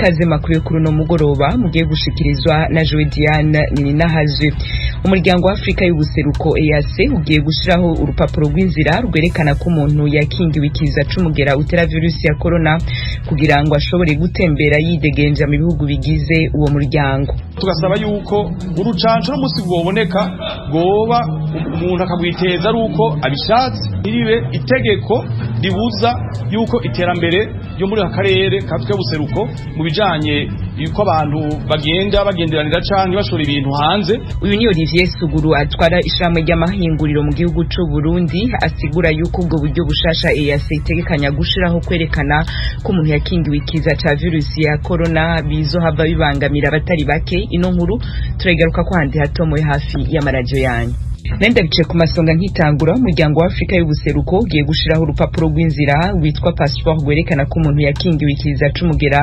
Ikaze makuru yo kuri uno mugoroba mugiye gushikirizwa na Joe Diane Nininahazwe. Umuryango wa Afrika y'ubuseruko EAC ugiye gushiraho urupapuro rw'inzira rwerekana ko umuntu yakingiwe ikiza c'umugera utera virusi ya corona kugira ngo ashobore gutembera yidegemvya mu bihugu bigize uwo muryango. Tugasaba yuko urucanco n'umusi rwoboneka rwoba umuntu akagwiteza ari uko abishatse, ntiribe itegeko ribuza yuko iterambere ryo muri aka karere ka Afrika y'ubuseruko mu bijanye yuko abantu bagenda bagenderanira canke bashora ibintu hanze. Uyu ni Olivier Suguru atwara ishirahamwe ry'amahinguriro mu gihugu c'u Burundi, asigura yuko ubwo buryo bushasha EAC itegekanya gushiraho kwerekana ko umuntu yakingiwe ikiza ca virusi ya corona bizohava bibangamira abatari bake. Ino nkuru turayigaruka ko handi hatomoye hafi y'amaradiyo yanyu. Nenda bice ku masonga nkitangura, umuryango wa Afrika y'ubuseruko ugiye gushiraho urupapuro rw'inzira witwa passeport rwerekana ko umuntu yakingiwe ikiza c'umugera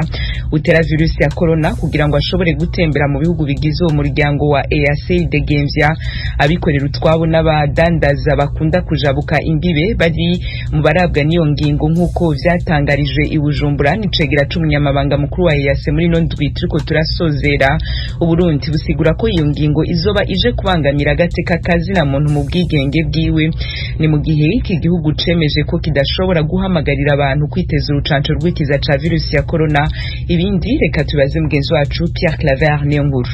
utera virusi ya corona kugira ngo ashobore gutembera mu bihugu bigize uwo muryango wa EAC idegemvya. Abikorera utwabo n'abadandaza bakunda kujabuka imbibe bari mu barabwa n'iyo ngingo, nk'uko vyatangarijwe i Bujumbura n'icegera c'umunyamabanga mukuru wa EAC muri ino ndwi turiko turasozera. Uburundi busigura ko iyo ngingo izoba ije kubangamira agateka kazina muntu mu bwigenge bwiwe. Ni mu gihe iki gihugu cemeje ko kidashobora guhamagarira abantu kwiteza urucanco rw'ikiza ca virusi ya corona. Ibindi reka tubaze mugenzi wacu Pierre Claver niyo nkuru.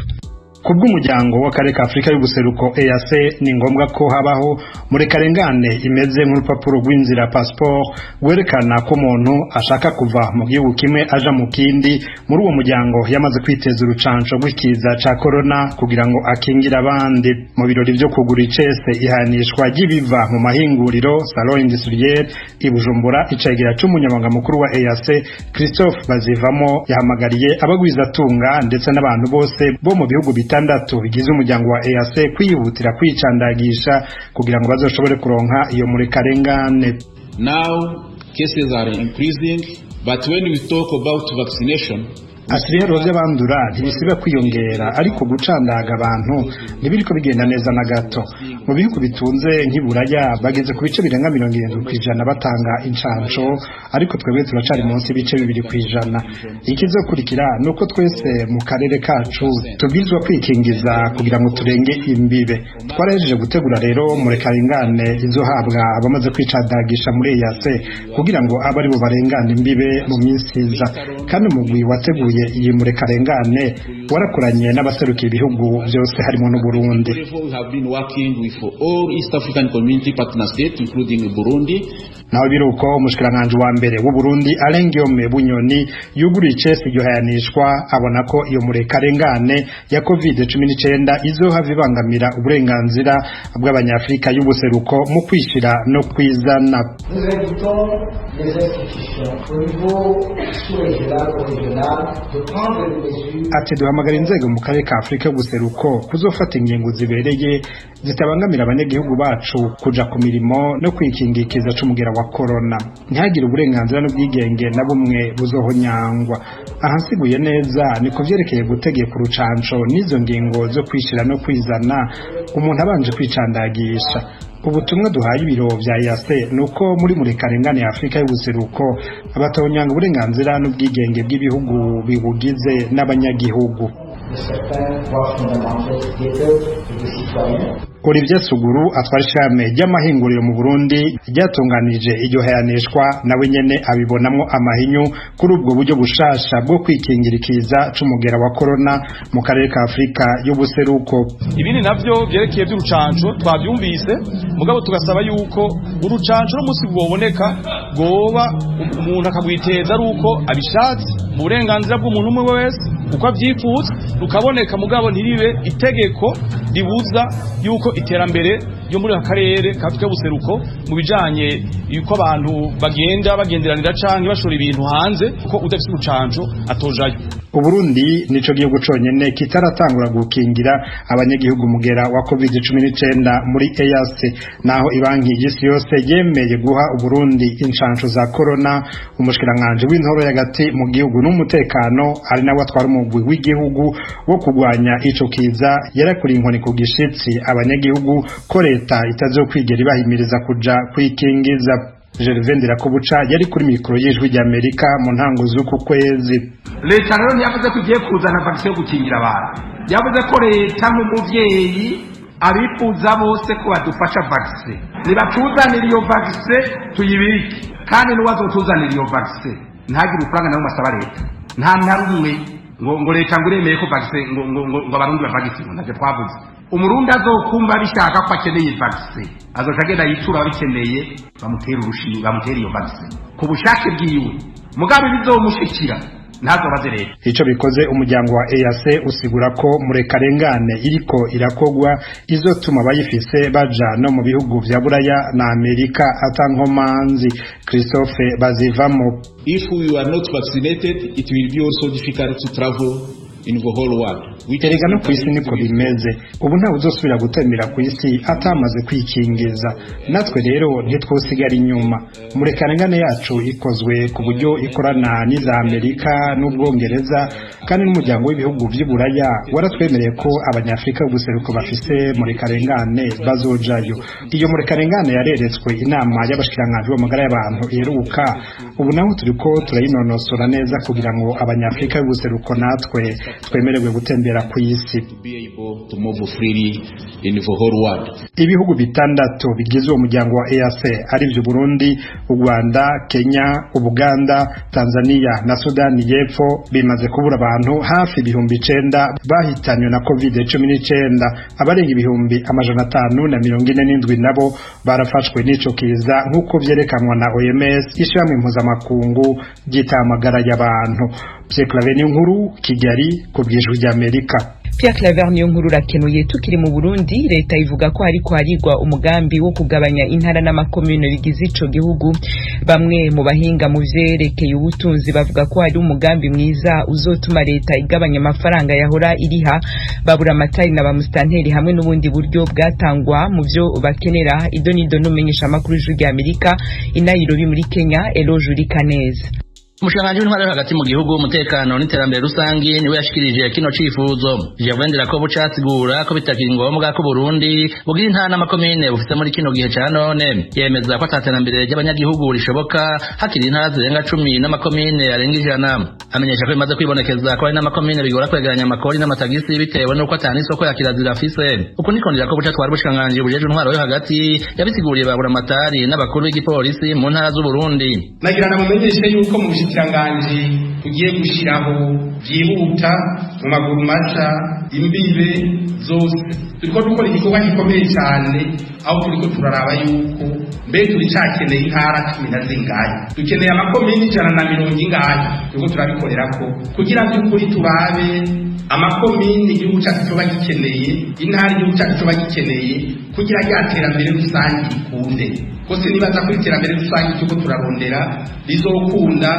Kubw'umuryango w'akarere ka Afurika y'ubuseruko EAC, ni ngombwa ko habaho murekarengane imeze nk'urupapuro rw'inzira, passeport, rwerekana ko umuntu ashaka kuva mu gihugu kimwe aja mu kindi muri uwo muryango yamaze kwiteza urucanco rw'ikiza ca corona kugira ngo akingire abandi. Mu birori vyo kugura icese ihanishwa ry'ibiva mu mahinguriro, Salon Industriel, i Bujumbura, icegera c'umunyamabanga mukuru wa EAC Christophe Bazivamo yahamagariye abagwizatunga ndetse n'abantu bose bo mu bihugu bitandatu bigize umuryango wa EAC kwihutira kwicandagisha kugira ngo bazoshobore kuronka iyo murekarengane. Now cases are increasing, but when we talk about vaccination, Ati: "Ibiharuro by'abandura ntibisiba kwiyongera, ariko gucandaga abantu ntibiriko bigenda neza na gato. Mu bihugu bitunze nk'iburaya bageze ku bice birenga 70% batanga incanco, ariko twebwe turacari munsi y'ibice 2%. Ikizokurikira ni uko twese mu karere kacu tubwirizwa kwikingiza kugira ngo turenge imbibe. Twarahejeje gutegura rero murekarengane izohabwa abamaze kwicandagisha muri EAC kugira ngo abe aribo barengana imbibe mu minsi iza. Kandi umugwi wateguye iyi murekarengane warakoranye n'abaserukiye ibihugu byose, harimo n'Uburundi." We have been working with all East African Community partner states, including Burundi. Naho biruko, umushikiranganji wa mbere w'u Burundi Alain Guillaume Bunyoni yuguriye icese iryo hayanishwa abona ko iyo murekarengane ya COVID-19 izohava ibangamira uburenganzira bw'abanyafrika y'ubuseruko mu kwishira no kwizana. Nous invitons les institutions au niveau sous-régional ou régional de prendre des mesures. Ati: "Duhamagara inzego mu karere ka Afurika y'ubuseruko kuzofata ingingo zibereye zitabangamira abanyagihugu bacu kuja ku mirimo no kwikingikiza c'umugera wa corona. Ntihagire uburenganzira n'ubwigenge na bumwe buzohonyangwa. Aha nsiguye neza ni ku vyerekeye gutegeka urucanco n'izo ngingo zo kwishira no kwizana umuntu abanje kwicandagisha. Ubutumwa duhaye ibiro vya EAC ni uko muri murekarengane ya Afurika y'ubuseruko abatonyanga uburenganzira n'ubwigenge bw'ibihugu bibugize n'abanyagihugu." De certains droits fondamentaux des peuples et des citoyens. Olivier Suguru atwara ishirahamwe ry'amahinguriro mu Burundi ryatunganije iryo hayanishwa nawe nyene abibonamwo amahinyu kuri ubwo buryo bushasha bwo kwikingira ikiza c'umugera wa corona mu karere ka Afurika y'ubuseruko. Ibindi navyo vyerekeye vy'urucanco twavyumvise, mugabo tugasaba yuko urucanco n'umusi rwoboneka rwoba umuntu akagwiteza ari uko abishatse, mu burenganzira bw'umuntu umwe wese uko avyifuza, rukaboneka, mugabo ntiribe itegeko ribuza yuko iterambere ryo muri aka karere ka Afrika y'ubuseruko mu bijanye yuko abantu bagenda bagenderanira canke bashora ibintu hanze, ko udafise urucanco atojayo. Uburundi nico gihugu conyene kitaratangura gukingira abanyagihugu mugera wa COVID-19 muri EAC. Naho ibanki y'isi yose yemeye guha Uburundi incanco za corona, umushikiranganje w'intoro y'agati mu gihugu n'umutekano, ari nawe atwara umugwi w'igihugu wo kugwanya ico kiza, yarakuriye inkoni ku gishitsi abanyagihugu ko leta itazokwigera ibahimiriza kuja kwikingiza. Gervais Ndirakobuca yari kuri mikoro y'Ijwi ry'Amerika mu ntango z'uku kwezi. Leta rero ntiyavuze ko igiye kuzana vaccin yo gukingira abantu, yavuze ko leta nk'umuvyeyi abifuza bose ko badufasha vaccin, nibatuzanira iyo vaccin tuyibike, kandi n'uwazotuzanira iyo vaccin ntagire urufaranga nawe asaba leta, nta na rumwe ngo leta ngo iremeye ko vaccin ngo abarundi bavagitse, ntacyo twavuze. Umurundi azokumva bishaka ko akeneye vaccin azoca agenda yitura ababikeneye, bamutera urushinge, bamutera iyo vaccin ku bushake bwiwe, mugabo bizomushikira ntazobaze leta. Ico bikoze, umuryango wa EAC usigura ko murekarengane iriko irakogwa izotuma abayifise baja no mu bihugu vya Buraya na Amerika atankomanzi. Christophe Bazivamo. If we are not vaccinated, it will be also difficult to travel in the whole world. Erega no ku isi niko bimeze, ubu ntawe uzosubira gutemera ku isi atamaze kwikingiza. Natwe rero ntitwosigara inyuma. Murekarengane yacu ikozwe ku buryo ikorana n'iza Amerika n'Ubwongereza, kandi n'umuryango w'ibihugu vy'Uburaya waratwemereye ko abanyafrika b'ubuseruko bafise murekarengane bazojayo. Iyo murekarengane yareretswe inama y'abashikiranganji b'amagara y'abantu iheruka, ubu naho turiko turayinonosora neza kugira ngo abanyafrika b'ubuseruko natwe twemererwe gutembera ku isi. Ibihugu bitandatu bigize uwo muryango wa EAC arivyo Burundi, u Rwanda, Kenya, Ubuganda, Tanzania na Sudani y'Epfo bimaze kubura abantu hafi 9000 bahitanywe na COVID-19. Abarenga 547,000 nabo barafashwe n'ico kiza, nk'uko vyerekanwa na OMS, ishirahamwe mpuzamakungu ryita amagara y'abantu. Pierre Claver Niyonkuru, Kigali, ku bw'Ijwi ry'Amerika. Pierre Claver Niyonkuru, urakenuye. Tukiri mu Burundi, leta ivuga ko hariko harigwa umugambi wo kugabanya intara n'amakomune bigize ico gihugu. Bamwe mu bahinga mu vyerekeye ubutunzi bavuga ko hari umugambi mwiza uzotuma leta igabanya amafaranga yahora iriha babura amatari na ba musitanteri hamwe n'ubundi buryo bwatangwa mu vyo bakenera. Idonido n'umenyesha amakuru y'Ijwi ry'Amerika i Nairobi muri Kenya, Eloge Urikaneza. Umushikiranganji w'intwaro yo hagati mu gihugu, umutekano n'iterambere rusangi niwe yashikirije kino cifuzo. Gervais Ndirakobuca asigura ko bitakiri ngombwa ko Burundi bugira intara n'amakomine bufise muri kino gihe ca none. Yemeza ko ataterambere ry'abanyagihugu rishoboka hakiri intara zirenga 10 n'amakomine arenga 100. Amenyesha ko bimaze kwibonekeza ko hari n'amakomine bigora kwegeranya amakori n'amatagisi bitewe n'uko atana isoko ya kirazira afise. Uku niko Ndirakobuca twari ubushikiranganji bujejwe intwaro yo hagati yabisiguriye babura amatari n'abakuru b'igipolisi mu ntara z'Uburundi. Nagira namumenyeshe yuko mu bushikiranganji tugiye gushiraho byihuta mu maguru masha imbibe zose. Turiko dukora igikorwa gikomeye cyane, aho turiko turaraba yuko mbe turicakeneye intara 10 na zingahe, dukeneye amakomini 140 ingahe. Turiko turabikorerako kugira by'ukuri turabe amakomini igihugu cyacu coba gikeneye, intara igihugu cyacu coba gikeneye, kugira rya terambere rusange rikunde. Kose nibaza ko iterambere rusange turiko turarondera rizokunda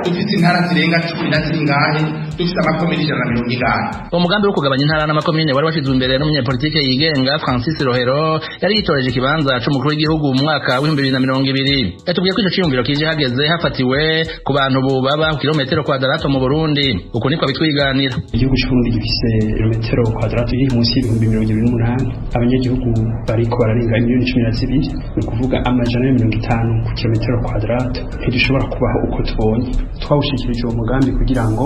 dufite intara zirenga 10 na zingahe, dufite amakomini 140 ingahe. Umugambi wo kugabanya intara n'amakomine wari washizwe imbere n'umunyepolitike yigenga Francis Rohero yari yitoreje ikibanza c'umukuru w'igihugu mu mwaka w'2020. Yatubwiye ko ico ciyumviro kije hageze hafatiwe ku bantu bubaba ku kilometero kwadarato mu Burundi. Uku niko abitwiganira. Igihugu c'Uburundi gifise kilometero kwadarato iri munsi y'28,000, abanyagihugu bariko bararenga miliyoni 12, ni ukuvuga 150 ku kilometero kwadarato. Ntidushobora kubaho uko tubonye. Twawushikirije uwo mugambi kugira ngo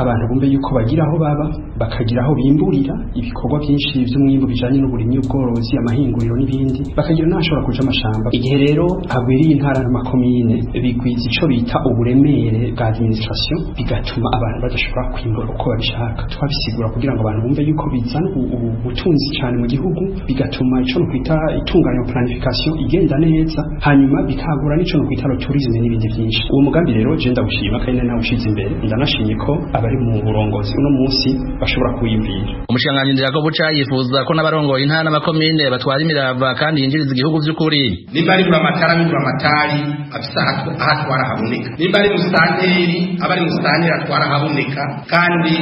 abantu bumve yuko bagira aho baba, bakagira aho bimburira ibikorwa byinshi by'umwimbu bijanye n'uburimyi, ubworozi, amahinguriro n'ibindi, bakagira n'ahashobora kuja amashamba. Igihe rero hagwiriye intara n'amakomine, bigwiza ico bita uburemere bwa administration, bigatuma abantu badashobora kwimbura uko babishaka. Twabisigura kugira ngo abantu bumve yuko bizana ubutunzi cyane mu gihugu, bigatuma ico no kwita itunganya planification igenda neza, hanyuma bikagura n'ico no kwita tourisme n'ibindi byinshi. Uwo mugambi rero je ndawushima kandi nawushize imbere, ndanashimye ko abari mu burongozi uno munsi bashobora kuwiyumvira. Umushikiranganji Ndirakobuca yifuza ko n'abarongoye intara n'amakomine batwara imirava kandi yinjiriza igihugu vy'ukuri. Nimba ari buramatari, abe buramatari afise aho atwara haboneka, nimba ari musitanteri, aba ari musitanteri atwara haboneka, kandi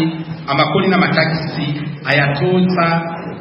amakori n'amatagisi ayatoza.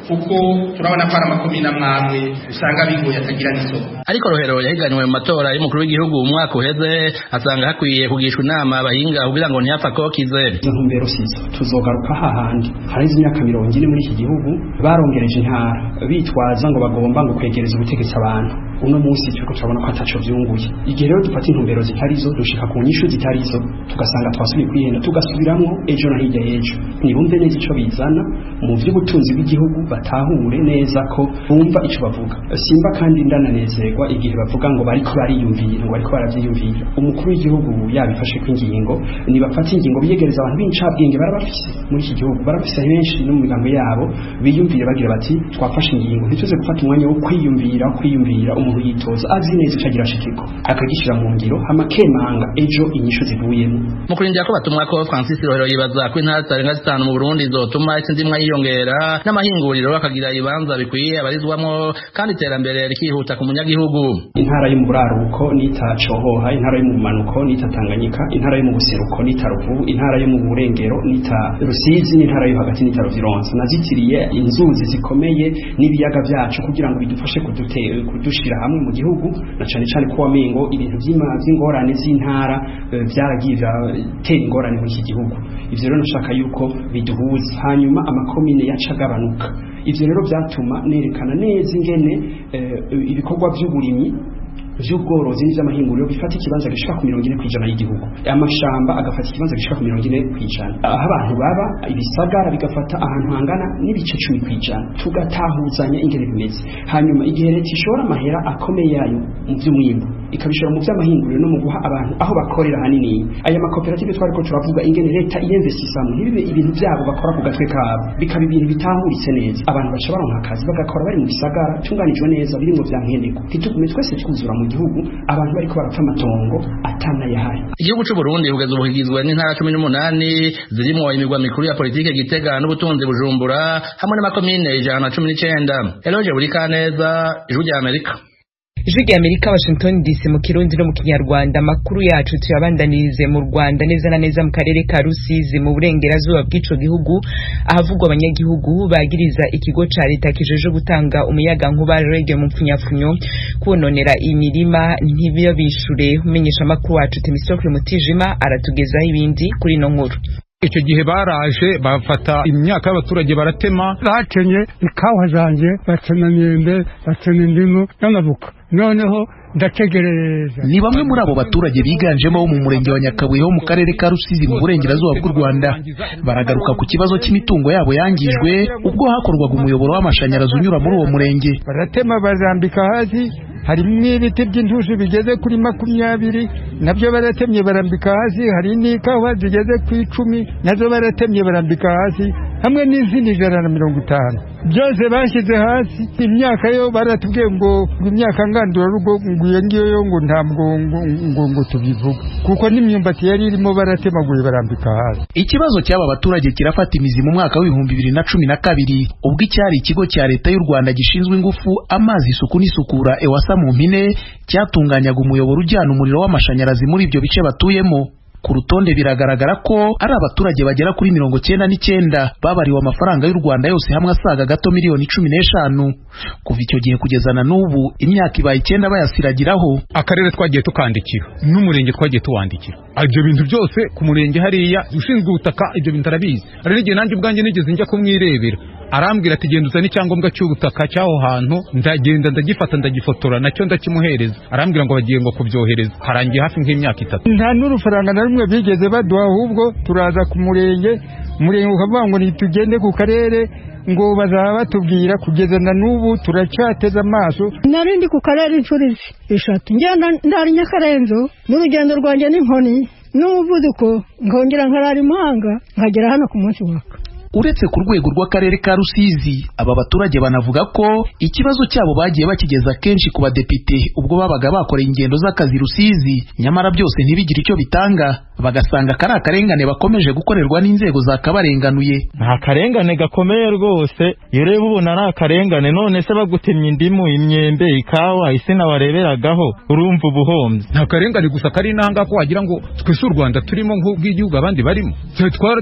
Kuko turabona ko ari amakomine amwamwe usanga bigoye, atagira n'isoko. Ariko Rohero yahiganiwe mu matora y'umukuru w'igihugu mu mwaka uheze, asanga hakwiye kugishwa inama abahinga kugira ngo ntihapfa kokize. Izo ntumbero sizo, tuzogaruka hahandi. Haraheze imyaka 40 muri iki gihugu barongereje intara, bitwaza ngo bagomba ngo kwegereza ubutegetsi abantu. Uno munsi turiko turabona ko ataco vyunguye. Igihe rero dufata intumbero zitarizo, dushika ku nyishu zitarizo, tugasanga twasubiye kwihenda, tugasubiramwo ejo na hirya y'ejo. Nibumve neza ico bizana mu vy'ubutunzi bw'igihugu, batahure neza ko bumva ico bavuga. Simba kandi ndananezerwa igihe bavuga ngo bariko bariyumvira, ngo bariko baravyiyumvira. Umukuru w'igihugu yabifashe ko ingingo, nibafata ingingo biyegereza abantu b'incabwenge. Barabafise muri iki gihugu, barabafise benshi no mu migambo yabo. Biyumvire bagira bati: "Twafashe ingingo." Ntituze gufata umwanya wo kwiyumvira, kwiyumvira. Umuntu yitoza azi neza ico agira ashikiko, akagishira mu ngiro, hama kemanga ejo inyishu zivuyemo. Mu kurindira ko batumwa ko, Francis Rohero yibaza ko intara zitarenga 5 mu Burundi zotuma isi ndimwa yiyongera, n'amahinguriro akagira ibibanza bikwiye abarizwamwo, kandi iterambere rikihuta ku munyagihugu. Intara yo mu buraruko nita Cohoha, intara yo mu bumanuko nita Tanganyika, intara yo mu buseruko nita Ruvubu, intara yo mu burengero nita Rusizi, n'intara yo hagati nita Ruvyironza. Nazitiriye inzuzi zikomeye n'ibiyaga vyacu kugira ngo bidufashe kudushira hamwe mu gihugu, na cane cane ko wamengo ibintu vy'ingorane z'intara vyaragiye biratera ingorane muri iki gihugu. Ivyo rero nashaka yuko biduhuza, hanyuma amakomine yaca agabanuka. Ivyo rero vyatuma nerekana neza ingene ibikorwa vy'uburimyi, vy'ubworozi n'ivy'amahinguriro bifata ikibanza gishika ku 40% y'igihugu, amashamba agafata ikibanza gishika ku 40%, aho abantu baba ibisagara bigafata ahantu hangana n'ibice 10%, tugatahuzanya ingene bimeze. Hanyuma igihe leta ishora amahera akomeye yayo mu vy'umwimbu, ikabishora mu vy'amahinguriro no mu guha abantu aho bakorera hanini, aya makoperative twariko turavuga, ingene leta iyinvestisamo, ntibibe ibintu vyabo bakora ku gatwe kabo, bikaba ibintu bitahuritse neza, abantu baca baronka akazi, bagakora bari mu bisagara tunganijwe neza, birimwo vya nkenerwa. Ntitugume twese twuzura mu gihugu, abantu bariko barapfa amatongo atanayahari. Igihugu c'u Burundi kugeza ubu kigizwe n'intara 18, zirimwo imigwa mikuru ya politike Gitega n'ubutunzi Bujumbura, hamwe n'amakomine 119. Eloge Burikaneza, Ijwi rya Amerika. Ijwi rya Amerika, Washington DC, mu Kirundi no mu Kinyarwanda. Amakuru yacu tuyabandanirize mu Rwanda, neza na neza mu karere ka Rusizi mu burengerazuba bw'ico gihugu, ahavugwa abanyagihugu bagiriza ikigo ca leta kijeje gutanga umuyaga nkuba, REG mu mpfunyapfunyo, kononera imirima ntibabishure. Umenyesha amakuru wacu Temistocle Mutijima aratugezaho ibindi kuri ino nkuru. Icyo gihe baraje bafata imyaka y'abaturage baratema. Batemye ikawa zanjye, batema imyembe, batema indimu n'amavuka, noneho ndategereza. Ni bamwe muri abo baturage biganjemo bo mu murenge wa Nyakabuye ho mu karere ka Rusizi mu burengerazuba bw'u Rwanda. Baragaruka ku kibazo cy'imitungo yabo yangijwe ubwo hakorwaga umuyoboro w'amashanyarazi unyura muri uwo murenge. Baratema barambika hasi, harimo ibiti by'intushi bigeze kuri 20, nabyo baratemye barambika hasi. Hari n'ikawa zigeze ku 10, nazo baratemye barambika hasi, hamwe n'izindi 150, byose bashyize hasi. Imyaka yo baratubwiye ngo imyaka ngandurarugo, ngo iyo ngiyo yo ngo ntabwo ngo tubivuga, kuko n'imyumbati yari irimo baratemaguye barambika hasi. Ikibazo cy'aba baturage kirafata imizi mu mwaka w'2012, ubwo icyari ikigo cya leta y'u Rwanda gishinzwe ingufu, amazi, isuku n'isukura, EWASA mu mpine, cyatunganyaga umuyoboro ujyana umuriro w'amashanyarazi muri ibyo bice batuyemo. Ku rutonde biragaragara ko ari abaturage bagera kuri 99 babariwe amafaranga y'u Rwanda yose hamwe asaga gato miliyoni 15. Kuva icyo gihe kugeza na n'ubu, imyaka ibaye 9 bayasiragiraho. Akarere twagiye tukandikira, n'umurenge twagiye tuwandikira, ibyo bintu byose. Ku murenge hariya ushinzwe ubutaka ibyo bintu arabizi. Hari n'igihe nanjye ubwanjye nigeze njya kumwirebera, arambwira ati: "Genda uzane icyangombwa cy'ubutaka cy'aho hantu." Ndagenda, ndagifata, ndagifotora, nacyo ndakimuhereza, arambwira ngo bagiye ngo kubyohereza. Harangiye hafi nk'imyaka 3. Nta n'urufaranga na rumwe bigeze baduha. Ahubwo turaza ku murenge, umurenge ukavuga ngo ntitugende ku karere, ngo bazaba batubwira. Kugeza na n'ubu turacyateze amaso. Nari ndi ku karere inshuro 3, ngenda ndari Nyakarenzo n'urugendo rwanjye n'inkoni n'umuvuduko, nkongera nkarara imahanga, nkagera hano ku munsi waka. Uretse ku rwego rw'akarere ka Rusizi, aba baturage banavuga ko ikibazo cyabo bagiye bakigeza kenshi ku badepite ubwo babaga bakoreye ingendo z'akazi Rusizi, nyamara byose ntibigire icyo bitanga. Bagasanga kari akarengane bakomeje gukorerwa n'inzego zakabarenganuye. Nta karengane gakomeye rwose, iyo ureba ubona ari akarengane. None se bagutemye indimu, imyembe, ikawa, isina wareberagaho, urumva ubuhombye. Nta karengane gusa kari inanga ko wagira ngo twese u Rwanda turimo nk'ubw'igihugu abandi barimo.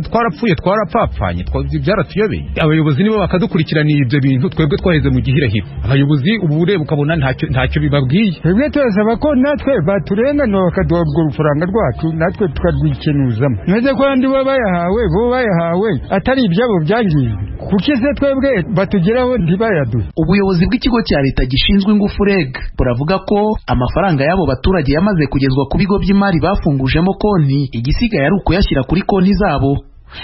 Twarapfuye, twarapfapfanye, byaratuyobeye. Abayobozi nibo bakadukurikiraniye ibyo bintu, twebwe twaheze mu gihirahiro. Abayobozi ubu ureba ukabona ntacyo bibabwiye. Twebwe turasaba ko natwe baturenganura, bakaduha urwo rufaranga rwacu, natwe tukarwikenuzamo. Neze ko abandi bo bayahawe, bo bayahawe atari ibyabo byangijwe, kuki se twebwe batugeraho ntibayaduhe? Ubuyobozi bw'ikigo cya leta gishinzwe ingufu REG buravuga ko amafaranga y'abo baturage yamaze kugezwa ku bigo by'imari bafungujemo konti, igisigaye ari ukuyashyira kuri konti zabo.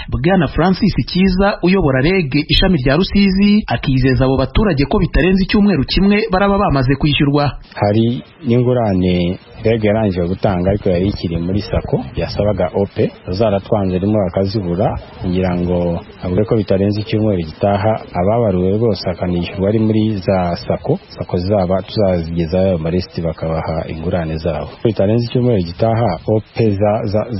Bwana Francis Cyiza uyobora REG ishami rya Rusizi akizeza abo baturage ko bitarenze icyumweru kimwe baraba bamaze kwishyurwa. Hari n'ingurane REG yarangije gutanga ariko yari ikiri muri SACCO, yasabaga OP, zaratwanze rimwe bakazibura. Ngira ngo avuge ko bitarenze icyumweru gitaha ababaruwe rwose akanishyurwa ari muri za SACCO, SACCO zaba tuzazigezayo ayo malisiti bakabaha ingurane zabo. Bitarenze icyumweru gitaha OP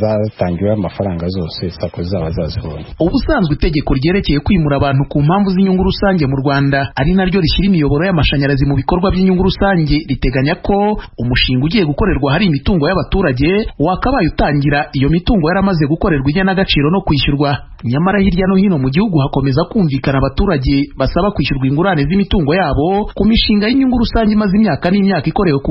zatangiweho amafaranga zose, SACCO zaba zazibonye. Ubusanzwe itegeko ryerekeye kwimura abantu ku mpamvu z'inyungu rusange mu Rwanda, ari naryo rishyira imiyoboro y'amashanyarazi mu bikorwa by'inyungu rusange, riteganya ko umushinga ugiye gukorerwa hari imitungo y'abaturage wakabaye utangira iyo mitungo yaramaze gukorerwa igenagaciro no kwishyurwa. Nyamara hirya no hino mu gihugu hakomeza kumvikana abaturage basaba kwishyurwa ingurane z'imitungo yabo ku mishinga y'inyungu rusange imaze imyaka n'imyaka ikorewe ku